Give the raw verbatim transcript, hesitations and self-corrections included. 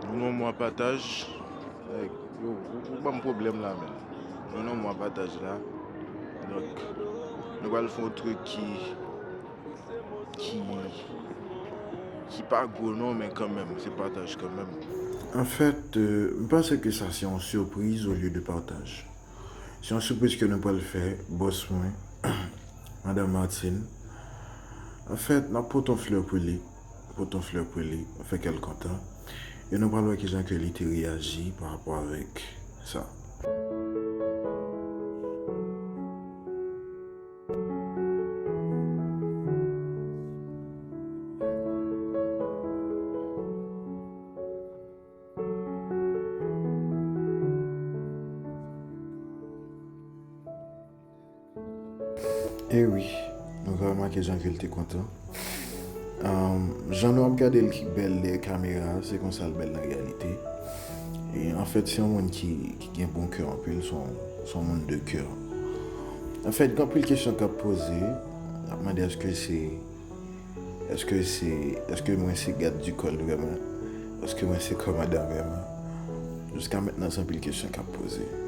Nou nan mwa pataj. Nèg, yo, ou, ou ban m pwoblèm la, men. Nou nan mwa pataj la. Donk, nou pral fè yon truc ki, ki, ki pa gwo non, men kanmenm, se pataj kanmenm. Anfèt, euh, m panse ke sa se yon sipriz olye de pataj. Se yon sipriz ke nou pral fè, bòs mwen, Madanm Martine. Anfèt, n ap pote yon flè pou li. Pote yon flè pou li, fè kè l kontan. E nou pral wè kijan ke li te reyaji pa rapò avèk sa. E wi, nou ka remake jan ke l te kontan. Ahn, jan nou ap gade l ki bèl dèyè kamera a, se konsa l bèl nan reyalite. E anfèt, se yon moun ki, ki gen bon kè anpil, se yon, se yon moun de kè. Anfèt, gen anpil kesyon k ap poze, y ap mande èske se, èske se, èske mwen se gad di kòl vrèman? Èske mwen se kòmandan vrèman? Jiska mentnan, se anpil kesyon k ap poze.